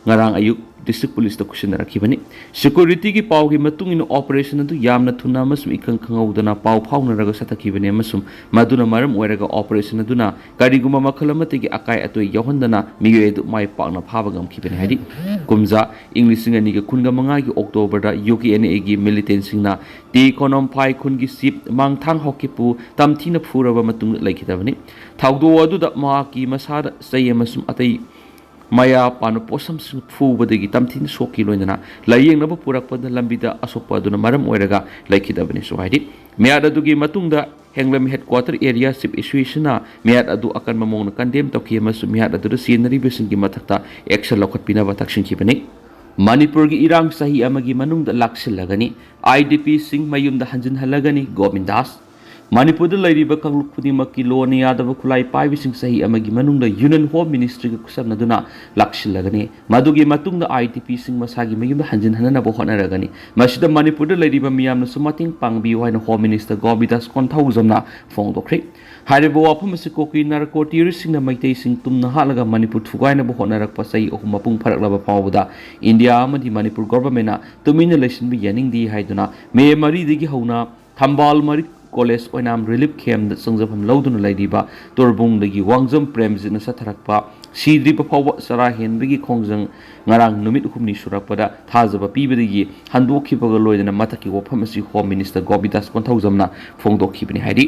ꯉꯔꯥꯡ ꯑꯌꯨꯛ ꯗꯤꯁꯇ꯭ꯔꯤꯛ ꯄꯨꯂꯤꯁꯇ ꯈꯨꯠꯁꯤꯟꯅꯔꯛꯈꯤꯕꯅꯤ꯫ ꯁꯦꯀ꯭ꯌꯨꯔꯤꯇꯤꯒꯤ ꯄꯥꯎꯒꯤ ꯃꯇꯨꯡ ꯏꯟꯅ, ꯑꯣꯄꯔꯦꯁꯟ ꯑꯗꯨ ꯌꯥꯝꯅ ꯊꯨꯅ ꯑꯃꯁꯨꯡ ꯏꯈꯪ ꯈꯪꯍꯧꯗꯅ ꯄꯥꯎ ꯐꯥꯎꯅꯔꯒ ꯆꯠꯊꯈꯤꯕꯅꯤ ꯑꯃꯁꯨꯡ ꯃꯗꯨꯅ ꯃꯔꯝ ꯑꯣꯏꯔꯒ ꯑꯣꯄꯔꯦꯁꯟ ꯑꯗꯨꯅ ꯀꯔꯤꯒꯨꯝꯕ ꯃꯈꯜ ꯑꯃꯠꯇꯒꯤ ꯑꯀꯥꯏ ꯑꯇꯣꯏ ꯌꯥꯎꯍꯟꯗꯅ ꯃꯤꯑꯣꯏ ꯑꯗꯨ ꯃꯥꯏ ꯄꯥꯛꯅ ꯐꯥꯕ ꯉꯝꯈꯤꯕꯅꯤ ꯍꯥꯏꯔꯤ꯫ ꯀꯨꯝꯖꯥ ꯏꯪ ꯂꯤꯁꯤꯡ ꯑꯅꯤꯒ ꯀꯨꯟꯒ ꯃꯉꯥꯒꯤ ꯑꯣꯛꯇꯣꯕꯔꯗ ꯌꯨ ꯀꯦ ꯑꯦꯟ ꯑꯦꯒꯤ ꯃꯤꯂꯤꯇꯦꯟꯁꯤꯡꯅ ꯇꯤ ꯈꯣꯅꯣꯝꯐꯥꯏ ꯈꯨꯟꯒꯤ ꯆꯤꯞ ꯃꯥꯡꯊꯥꯡ ꯍꯥꯎꯀꯤꯞꯄꯨ ꯇꯝꯊꯤꯅ ꯐꯨꯔꯕ ꯃꯇꯨꯡꯗ ꯂꯩꯈꯤꯗꯕꯅꯤ꯫ ꯊꯧꯗꯣꯛ ꯑꯗꯨꯗ ꯃꯍꯥꯛꯀꯤ ꯃꯁꯥꯗ ꯆꯩ ꯑꯃꯁꯨꯡ ꯑꯇꯩ ꯃꯌꯥ ꯄꯥꯟꯕ ꯄꯣꯠꯁꯝꯁꯤꯡ ꯐꯨꯕꯗꯒꯤ ꯇꯝꯊꯤꯅ ꯁꯣꯛꯈꯤ, ꯂꯣꯏꯅꯅ ꯂꯥꯏꯌꯦꯡꯅꯕ ꯄꯨꯔꯛꯄꯗ ꯂꯝꯕꯤꯗ ꯑꯁꯣꯛꯄ ꯑꯗꯨꯅ ꯃꯔꯝ ꯑꯣꯏꯔꯒ ꯂꯩꯈꯤꯗꯕꯅꯤꯁꯨ ꯍꯥꯏꯔꯤ꯫ ꯃꯤꯍꯥꯠ ꯑꯗꯨꯒꯤ ꯃꯇꯨꯡꯗ ꯍꯦꯡꯂꯝ ꯍꯦꯗꯀ꯭ꯋꯥꯇꯔ ꯑꯦꯔꯤꯌꯥ ꯆꯤꯞ ꯑꯦꯁꯣꯁꯤꯌꯦꯁꯟꯅ ꯃꯤꯍꯥꯠ ꯑꯗꯨ ꯑꯀꯟꯕ ꯃꯑꯣꯡꯗ ꯀꯟꯗꯦꯝ ꯇꯧꯈꯤ ꯑꯃꯁꯨꯡ ꯃꯤꯍꯥꯠ ꯑꯗꯨꯗ ꯆꯦꯟꯅꯔꯤꯕꯁꯤꯡꯒꯤ ꯃꯊꯛꯇ ꯑꯦꯛꯁꯟ ꯂꯧꯈꯠꯄꯤꯅꯕ ꯇꯛꯁꯤꯟꯈꯤꯕꯅꯤ꯫ ꯃꯅꯤꯄꯨꯔꯒꯤ ꯏꯔꯥꯡ ꯆꯍꯤ ꯑꯃꯒꯤ ꯃꯅꯨꯡꯗ ꯂꯥꯛꯁꯤꯜꯂꯒꯅꯤ꯫ ꯑꯥꯏ ꯗꯤ ꯄꯤꯁꯤꯡ ꯃꯌꯨꯝꯗ ꯍꯟꯖꯤꯟꯍꯜꯂꯒꯅꯤ, ꯒꯣꯕꯤꯟꯗꯥꯁ꯫ ꯃꯅꯤꯄꯨꯔꯗ ꯂꯩꯔꯤꯕ ꯀꯥꯡꯂꯨꯞ ꯈꯨꯗꯤꯡꯃꯛꯀꯤ ꯂꯣꯟꯅ ꯌꯥꯗꯕ ꯈꯨꯠꯂꯥꯏ ꯄꯥꯏꯕꯁꯤꯡ ꯆꯍꯤ ꯑꯃꯒꯤ ꯃꯅꯨꯡꯗ ꯌꯨꯅꯤꯌꯟ ꯍꯣꯝ ꯃꯤꯅꯤꯁꯇ꯭ꯔꯤꯒ ꯈꯨꯠꯁꯝꯅꯗꯨꯅ ꯂꯥꯛꯁꯤꯜꯂꯒꯅꯤ꯫ ꯃꯗꯨꯒꯤ ꯃꯇꯨꯡꯗ ꯑꯥꯏ ꯗꯤ ꯄꯤꯁꯤꯡ ꯃꯁꯥꯒꯤ ꯃꯌꯨꯝꯗ ꯍꯟꯖꯤꯟꯍꯟꯅꯅꯕ ꯍꯣꯠꯅꯔꯒꯅꯤ꯫ ꯃꯁꯤꯗ ꯃꯅꯤꯄꯨꯔꯗ ꯂꯩꯔꯤꯕ ꯃꯤꯌꯥꯝꯅꯁꯨ ꯃꯇꯦꯡ ꯄꯥꯡꯕꯤꯌꯨ ꯍꯥꯏꯅ ꯍꯣꯝ ꯃꯤꯅꯤꯁꯇꯔ ꯒꯣꯕꯤꯟꯗꯥꯁ ꯀꯣꯟꯊꯧꯖꯝꯅ ꯐꯣꯡꯗꯣꯛꯈ꯭ꯔꯦ꯫ ꯍꯥꯏꯔꯤꯕ ꯋꯥꯐꯝ ꯑꯁꯤ ꯀꯨꯀꯤ ꯅꯥꯔꯀꯣ ꯇꯦꯔꯣꯔꯤꯁꯁꯤꯡꯅ ꯃꯩꯇꯩꯁꯤꯡ ꯇꯨꯝꯅ ꯍꯥꯠꯂꯒ ꯃꯅꯤꯄꯨꯔ ꯊꯨꯒꯥꯏꯅꯕ ꯍꯣꯠꯅꯔꯛꯄ ꯆꯍꯤ ꯑꯍꯨꯝ ꯃꯄꯨꯡ ꯐꯥꯔꯛꯂꯕ ꯐꯥꯎꯕꯗ ꯏꯟꯗꯤꯌꯥ ꯑꯃꯗꯤ ꯃꯅꯤꯄꯨꯔ ꯒꯣꯚꯔꯟꯃꯦꯟꯠꯅ ꯇꯨꯃꯤꯟꯅ ꯂꯩꯁꯤꯟꯕ ꯌꯥꯅꯤꯡꯗꯦ ꯍꯥꯏꯗꯨꯅ ꯃꯦ ꯃꯔꯤꯗꯒꯤ ꯍꯧꯅ ꯊꯝꯕꯥꯜ ꯃꯔꯤ ꯀꯣꯂꯦꯖ ꯑꯣꯏꯅꯥꯝ ꯔꯤꯂꯤꯐ ꯀꯦꯝꯞꯇ ꯆꯪꯖꯐꯝ ꯂꯧꯗꯨꯅ ꯂꯩꯔꯤꯕ ꯇꯣꯔꯕꯨꯡꯗꯒꯤ ꯋꯥꯡꯖꯝ ꯄ꯭ꯔꯦꯝꯖꯤꯠꯅ ꯆꯠꯊꯔꯛꯄ ꯁꯤꯗ꯭ꯔꯤꯕ ꯐꯥꯎꯕ ꯆꯔꯥ ꯍꯦꯟꯕꯒꯤ ꯈꯣꯡꯖꯪ ꯉꯔꯥꯡ ꯅꯨꯃꯤꯠ ꯍꯨꯝꯅꯤ ꯁꯨꯔꯛꯄꯗ ꯊꯥꯖꯕ ꯄꯤꯕꯗꯒꯤ ꯍꯟꯗꯣꯛꯈꯤꯕꯒ ꯂꯣꯏꯅꯅ ꯃꯊꯛꯀꯤ ꯋꯥꯐꯝ ꯑꯁꯤ ꯍꯣꯝ ꯃꯤꯅꯤꯁꯇꯔ ꯒꯣꯄꯤꯗꯥꯁ ꯀꯣꯟꯊꯧꯖꯝꯅ ꯐꯣꯡꯗꯣꯛꯈꯤꯕꯅꯤ ꯍꯥꯏꯔꯤ꯫